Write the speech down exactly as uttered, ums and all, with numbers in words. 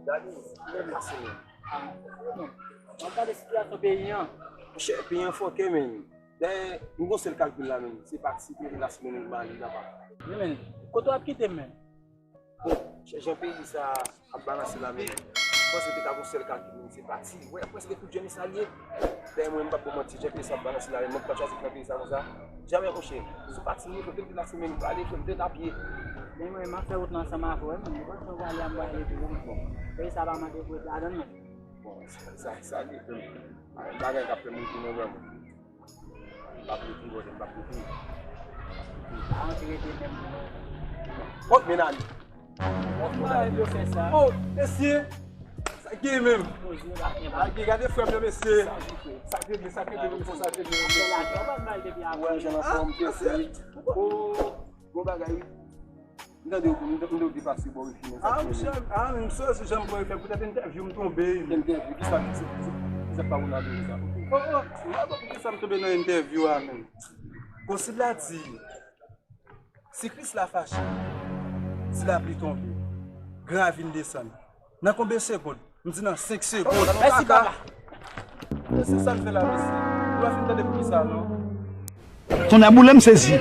Dani, mwen kase, men. Non. Mwen gade sitiyasyon peyi an. Monchè, peyi an fòkè, men. Dayè, m gon sèl kalkil la, men. Se pati, se pati, men m ale, papa. Wi, men. Kote w ap kite m, men? Bon, chè, jan peyi sa ap balanse la, men. M panse te ka gon sèl kalkil, men. Se pati. Wè, prèske tout jèn sa l ye. Dayè, mwen, m p ap ba w manti, jan peyi sa ap balanse la, men. Mwen pa chwazi nan peyi sa konsa. Jamè, monchè. Sou pati, men, fò m te la semèn, m prale, fò m te apye. Men mwen, m ap fè wout lan ansanm avè w, men. Mwen panse w prale, m prale tou, men. Bon, peyi sa pa mande pou ret ladan l, men. Bon, sa, sa, sa li, men. Bagay k ap fè moun tounen vrèman. M p ap retounen, m p ap retounen. Pa antre rete menm pou nou. Kot men ale? Kot men ale? Yo fè sa. Oh, mesye! Sa k gen menm? Poze la, gen pa. Gade, gade frè m yo, mesye. Sa k regle, sa k regle, menm sa k regle. Apre la, yo pa mal depi apre. Wè, jan anfòm, mesye. Oh, bon bagay, wi. M tande w, m tande w depase bò wi, men sa. Ah, monchè, ah, m sezi jan m pran fè poutèt entèvyou m tonbe. Entèvyou, kisa, kisa, kisa pa ou nan sa? Oh, oh, m pa konn poukisa m tonbe nan entèvyou a menm. Konsib la di, si Kris la fache, si lapli tonbe, gran ravin desann. Nan konbyen segonn? M di nan senk segonn. Mèsi, papa. Men se sa l fè la, mesye. Nou pa fin tande poukisa, non? Tonnè boule m sezi.